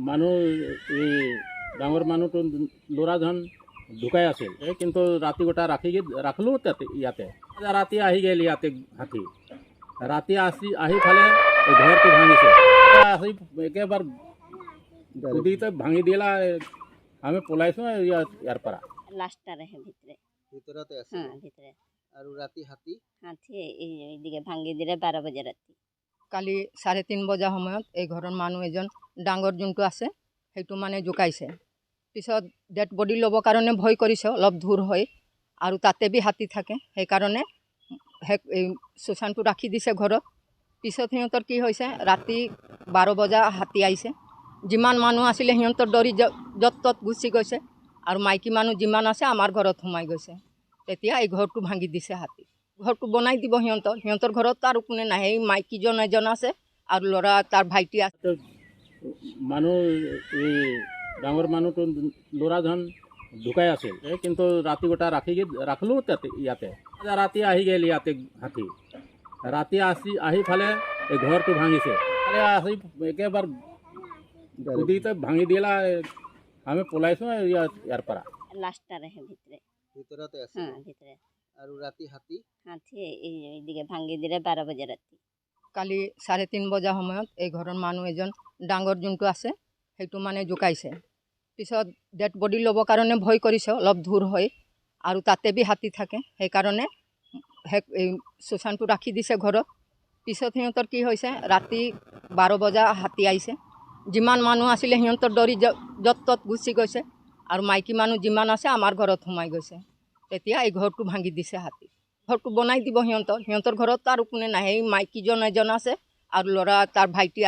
মানুহ, এই ডাঙৰ মানুহটো, ল'ৰাজন ঢুকাই আছিল। এই কিন্তু ৰাতি গোটা ৰাখি ৰাখিলোঁ তাতে। ইয়াতে ৰাতি আহি গ'ল ইয়াতে হাতী। ৰাতি আসি আহি ফালে এই ঘৰটো ভাঙিছে। আহি একেবাৰে কুদিতে ভাঙি দিলা। আমি পলাইছোঁ ইয়াৰ পৰা। লাশটা ৰেখে ভিতৰে। ভিতৰতে আছে? হ্যাঁ, ভিতৰে। আৰু ৰাতি হাতী? হাতী এইদিকে ভাঙি দিলে 12 বজে ৰাতি। কালি 3:30 বজা সময়ত এই ঘৰৰ মানুহ এজন, ডাঙৰ যোনটো আছে, সেইটো মানে জোকাইছে। পিছত ডেড বডি ল'বৰ কাৰণে ভয় কৰিছে, অলপ দূৰ হয় আৰু তাতে বি হাতী থাকে, সেইকাৰণে সেই এই শ্মশানটো ৰাখি দিছে ঘৰত। পিছত সিহঁতৰ কি হৈছে, ৰাতি 12 বজা হাতী আহিছে। যিমান মানুহ আছিলে সিহঁতৰ দৌৰি য'ত ত'ত গুচি গৈছে আৰু মাইকী মানুহ যিমান আছে আমাৰ ঘৰত সোমাই গৈছে। তেতিয়া এই ঘৰটো ভাঙি দিছে হাতী। ঘৰটো বনাই দিব সিহঁতৰ। সিহঁতৰ ঘৰত আৰু কোনে নাই, সেই মাইকীজন এজন আছে আৰু ল'ৰা তাৰ ভাইটি আছে। মানুহ, এই ডাঙৰ মানুহটো, ল'ৰাজন ঢুকাই আছিল। এই কিন্তু ৰাতি গোটা ৰাখি ৰাখিলোঁ তাতে। ইয়াতে ৰাতি আহি গ'ল ইয়াতে হাতী। ৰাতি আসি আহি ফালে এই ঘৰটো ভাঙিছে। আহি একেবাৰে কুদিতে ভাঙি দিলা। আমি পলাইছোঁ ইয়াৰ পৰা। লাশটা ৰেখে ভিতৰে। ভিতৰতে আছে? হ্যাঁ, ভিতৰে। আৰু ৰাতি হাতী? হাতী এইদিকে ভাঙি দিলে 12 বজে ৰাতি। কালি 3:30 বজা সময়ত এই ঘৰৰ মানুহ এজন, ডাঙৰ যোনটো আছে, সেইটো মানে জোকাইছে। পিছত ডেড বডি ল'বৰ কাৰণে ভয় কৰিছে, অলপ দূৰ হয় আৰু তাতে বি হাতী থাকে, সেইকাৰণে সেই এই শ্মশানটো ৰাখি দিছে ঘৰত। পিছত সিহঁতৰ কি হৈছে, ৰাতি 12 বজা হাতী আহিছে। যিমান মানুহ আছিলে সিহঁতৰ দৌৰি য'ত ত'ত গুচি গৈছে আৰু মাইকী মানুহ যিমান আছে আমাৰ ঘৰত সোমাই গৈছে। তেতিয়া এই ঘৰটো ভাঙি দিছে হাতী। ঘৰটো বনাই দিব সিহঁতৰ। সিহঁতৰ ঘৰত আৰু কোনে নাই, সেই মাইকীজন এজন আছে আৰু ল'ৰা তাৰ ভাইটি আছে।